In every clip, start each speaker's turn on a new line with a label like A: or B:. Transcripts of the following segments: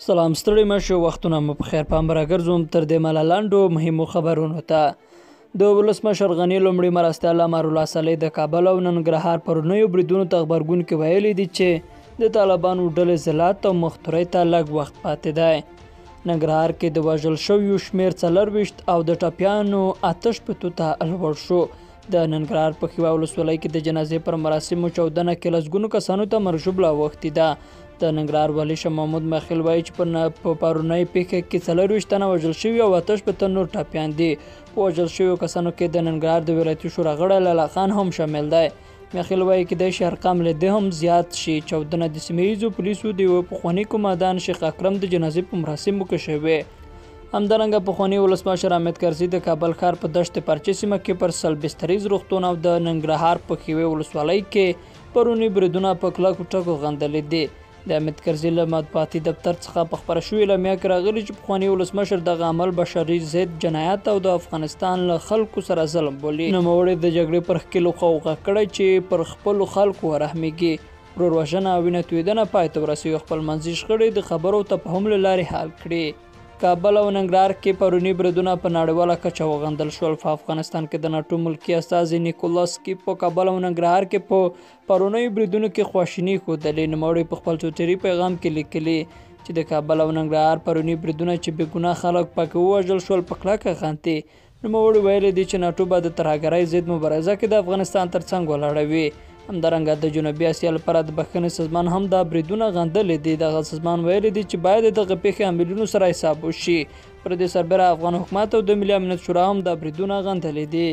A: سلام ستړي مه شئ، وختونه مو په خیر. پام راګرځوم تر دې مهاله لنډو مهمو خبرونو ته. د ولسمشر غني لومړي مرستیال امرالله صالح د کابل او ننګرهار پرونیو بریدونو ته غبرګون کې ویلي دي چې د طالبانو ډلې ذلت او مختورۍ ته لږ وخت پاتې دی. ننګرهار کې د وژل شویو شمېر 24 او د ټپیانو 68 ته لوړ شو. د ننګرهار په ښیوا ولسوالۍ کې د جنازې پر مراسمو چاودنه کې لسګونو کسانو ته مرګ ژوبله اوښتې ده. د ننګرهار والي شاه محمود مخیل وایي چې په پرونۍ پېښه کې 24 تنه وژل شوي او 68 نور ټپیان دي. په وژل شویو کسانو کې د ننګرهار د ولایتي شورا غړی لالا خان هم شامل دی. میاخیل وایي کېدای شي ارقام له دې هم زیات شي. چاودنه د سیمه ییزو پولیسو د یوه پخواني قوماندان شیخ اکرم د جنازې په مراسمو کې شوې. همدارنګه پخواني ولسمشر حامد کرزي د کابل ښار په دشت پرچې سیمه کې پر 100 بستریز روغتون او د ننګرهار په ښیوې ولسوالۍ کې پروني بریدونه په کلکو ټکو غندلي دي. د حامد کرزي له مطبوعاتي دفتر څخه په خپره شوې اعلامیه کې راغلي چې پخواني ولسمشر دغه عمل بشري ضد جنایت او د افغانستان له خلکو سره ظلم بولي. نوموړي د جګړې پر ښکېلو خواوو غږ کړی چې پر خپلو خلکو ورحمېږي، ورور وژنه او وینه تویېدنه پای ته ورسوي او خپلمنځي شخړې د خبرو او تفاهم له لارې حل کړي. کابل او ننګرهار کې پروني بریدونه په نړیواله کچه وغندل شول. په افغانستان کې د ناټو ملکي استازي نیکولاس کیپ په کابل او ننګرهار کې په پرونیو بریدونو کې خواشیني ښودلې. نوموړي په خپل ټویټري پیغام کې لیکلي چې د کابل او ننګرهار پروني بریدونه چې بې ګناه خلک پکې ووژل شول په کلکه غندي. نوموړي ویلي دي چې ناټو به د ترهګرۍ ضد مبارزه کې د افغانستان ترڅنګ ولاړوي. همدارنګه د جنوبي اسیا لپاره د بښنې سازمان هم دا بریدونه غندلي دي. دغه سازمان ویلي دي چې باید دغه پېښې عاملینو سره حساب وشي. پر دې سربېره افغان حکومت او د ملي امنیت شورا هم دا بریدونه غندلي دي.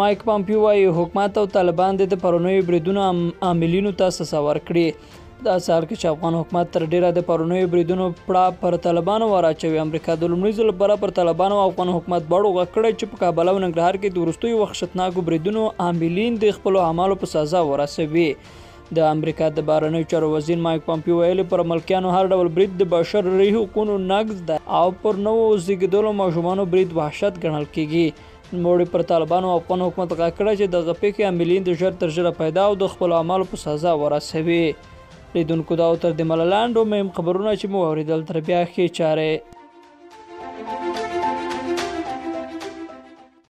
A: مایک پامپیو وایي حکومت او طالبان دې د پرونیو بریدونو عاملینو ته سزا ورکړي. په داسې حال کې چې افغان حکومت تر ډېره د پرونیو بریدونو پړه پر طالبانو وراچوي، امریکا د لومړي ځل لپاره پر طالبانو او افغان حکومت دواړو غږ کړی چې په کابل او ننګرهار کې د وروستیو وحشتناکو بریدونو عاملین د خپلو اعمالو په سزا ورسوي. د امریکا د بهرنیو چارو وزیر مایک پامپیو ویلي پر ملکیانو هر ډول برید د بشري حقونو نقض ده او پر نوو زیږېدلو ماشومانو برید وحشت ګڼل کېږي. نوموړي پر طالبانو او افغان حکومت غږ کړی چې دغه پېښې عاملین د ژر تر ژره پیدا او د خپلو اعمالو په سزا ورسوي. لیدونکو دا او تر دې مهاله لنډو مهم خبرونه چې مو واورېدل. تر بیا ښې چارې.